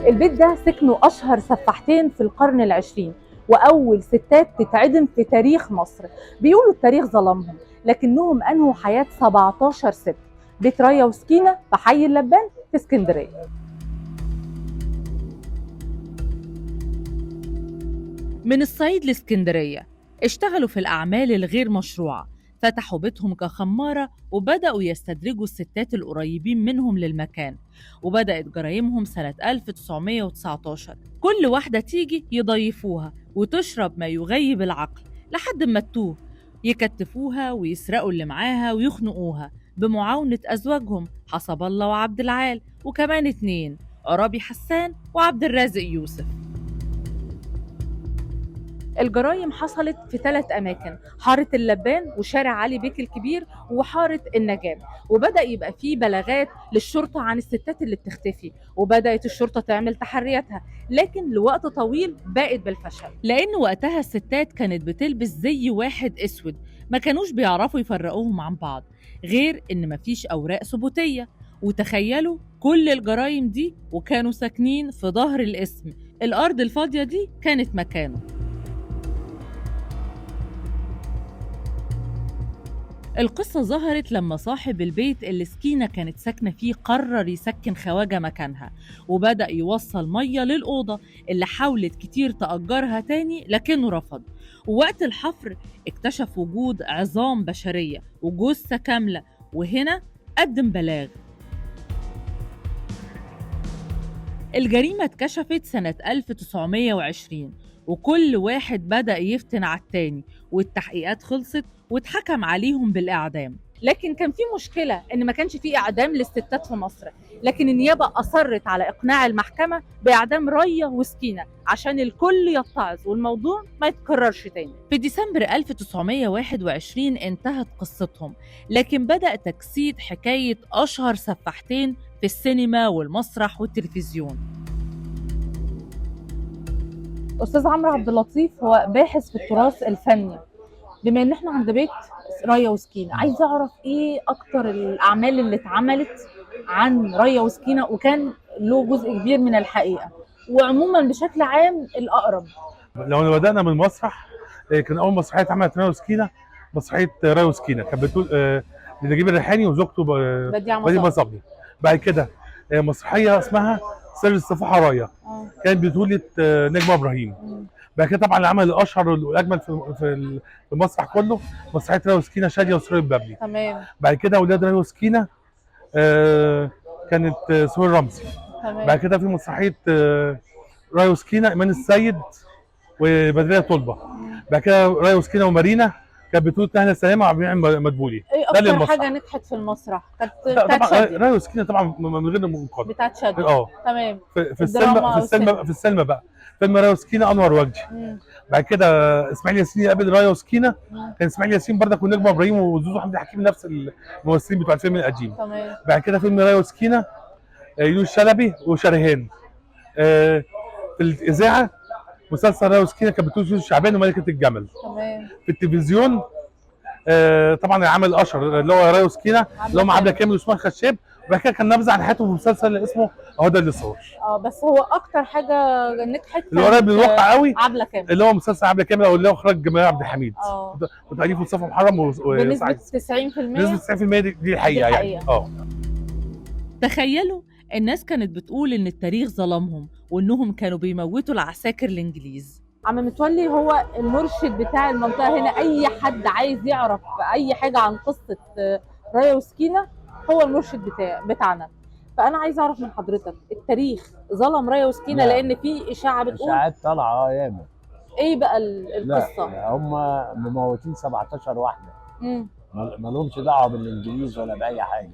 البيت ده سكنوا أشهر سفاحتين في القرن العشرين وأول ستات تتعدم في تاريخ مصر. بيقولوا التاريخ ظلمهم، لكنهم أنهوا حياة 17 ست. بيت ريا وسكينة في حي اللبان في اسكندرية. من الصعيد لاسكندرية اشتغلوا في الأعمال الغير مشروعة، فتحوا بيتهم كخمارة وبدأوا يستدرجوا الستات القريبين منهم للمكان، وبدأت جرايمهم سنة 1919. كل واحدة تيجي يضيفوها وتشرب ما يغيب العقل لحد ما تتوه، يكتفوها ويسرقوا اللي معاها ويخنقوها بمعاونة أزواجهم حسب الله وعبد العال، وكمان 2 عرابي حسان وعبد الرازق يوسف. الجرايم حصلت في 3 أماكن، حارة اللبان وشارع علي بيك الكبير وحارة النجام، وبدأ يبقى فيه بلاغات للشرطة عن الستات اللي بتختفي، وبدأت الشرطة تعمل تحرياتها، لكن لوقت طويل باقت بالفشل، لأن وقتها الستات كانت بتلبس زي واحد أسود، ما كانوش بيعرفوا يفرقوهم عن بعض، غير إن مفيش أوراق ثبوتية. وتخيلوا كل الجرايم دي وكانوا ساكنين في ظهر القسم، الأرض الفاضية دي كانت مكانه. القصة ظهرت لما صاحب البيت اللي سكينة كانت ساكنة فيه قرر يسكن خواجة مكانها، وبدأ يوصل مية للأوضة اللي حاولت كتير تأجرها تاني لكنه رفض. ووقت الحفر اكتشف وجود عظام بشرية وجثة كاملة، وهنا قدم بلاغ. الجريمة اتكشفت سنة 1920، وكل واحد بدأ يفتن على التاني، والتحقيقات خلصت واتحكم عليهم بالإعدام. لكن كان في مشكلة إن ما كانش في إعدام للستات في مصر، لكن النيابة أصرت على إقناع المحكمة بإعدام ريا وسكينة عشان الكل يتعظ والموضوع ما يتكررش تاني. في ديسمبر 1921 انتهت قصتهم، لكن بدأ تجسيد حكاية أشهر سفاحتين في السينما والمسرح والتلفزيون. أستاذ عمرو عبد اللطيف هو باحث في التراث الفني. بما ان احنا عند بيت ريا وسكينة، عايز اعرف ايه اكتر الاعمال اللي اتعملت عن ريا وسكينة وكان له جزء كبير من الحقيقة، وعموما بشكل عام الاقرب. لو بدأنا من المسرح، كان اول مسرحية اتعملت ريا وسكينة مسرحية ريا وسكينة، كانت بتقول لنجيب الريحاني وزوجته بديعة مصابني. بعد كده مسرحية اسمها سر الصفحة رايا، كانت بطولة نجمة ابراهيم. بعد كده طبعا العمل الاشهر والاجمل في المسرح كله مسرحية ريا وسكينة شاديه وسوري البابلي. تمام. بعد كده اولاد ريا وسكينة كانت سهير رمزي. تمام. بعد كده في مسرحية ريا وسكينة ايمان السيد وبدريه طلبه. بعد كده ريا وسكينة ومارينا كانت بطولة نهله سلامه وعبد المنعم مدبولي. ايه اكتر حاجة نجحت في المسرح؟ كانت بتاعت شاديه. ريا وسكينة طبعا من غير مقارنة. بتاعت شاديه. تمام. في السينما، في السينما بقى فيلم ريا وسكينة انور وجدي. بعد كده اسماعيل ياسين يقابل ريا وسكينة، كان اسماعيل ياسين برضك ونجمه ابراهيم وزوزو حمدي حكيم نفس الممثلين بتوع الفيلم القديم. تمام. بعد كده فيلم ريا وسكينة يونس شلبي وشريهان. في الاذاعة مسلسل ريا وسكينة كانت بتقول يوسف شعبان وملكه الجمل. تمام. في التلفزيون طبعا العمل الاشهر اللي هو ريا وسكينة اللي هم عبله كامل وعثمان خشاب. وبعد كده كان نبذه عن حياته في مسلسل اسمه هدى اللي صور. بس هو اكتر حاجة نجحت اللي قريب من الواقع قوي عبله كامل، اللي هو مسلسل عبله كامل او اللي هو اخراج جمال عبد الحميد وتاليف مصطفى محرم. بنسبة 90%. بنسبة 90% دي الحقيقة يعني. تخيلوا الناس كانت بتقول ان التاريخ ظلمهم وانهم كانوا بيموتوا العساكر الانجليز. عم متولي هو المرشد بتاع المنطقة هنا، اي حد عايز يعرف اي حاجة عن قصة ريا وسكينة هو المرشد بتاعنا. فانا عايز اعرف من حضرتك التاريخ ظلم ريا وسكينة؟ لان في اشاعة بتقول اشاعات طالعه ياما. ايه بقى القصة؟ هم مموتين 17 واحدة، ما لهمش دعوه بالانجليز ولا باي حاجة.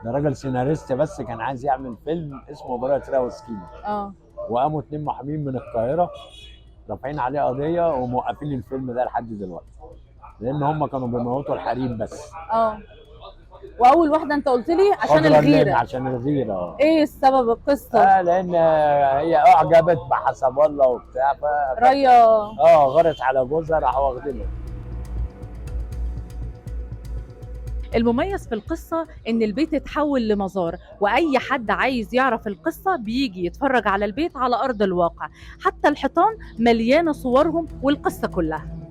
ده راجل سيناريست بس كان عايز يعمل فيلم اسمه براءة ريا وسكينة. وقاموا 2 محامين من القاهرة رافعين عليه قضية وموقفين الفيلم ده لحد دلوقتي، لان هم كانوا بيموتوا الحريم بس. واول واحدة انت قلت لي عشان الغيرة. عشان الغيرة. ايه السبب القصة؟ لان هي اعجبت بحسب الله وبتاع، ريا غارت على جوزها راح واخدينها. المميز في القصة إن البيت اتحول لمزار، وأي حد عايز يعرف القصة بيجي يتفرج على البيت على أرض الواقع. حتى الحيطان مليانة صورهم والقصة كلها.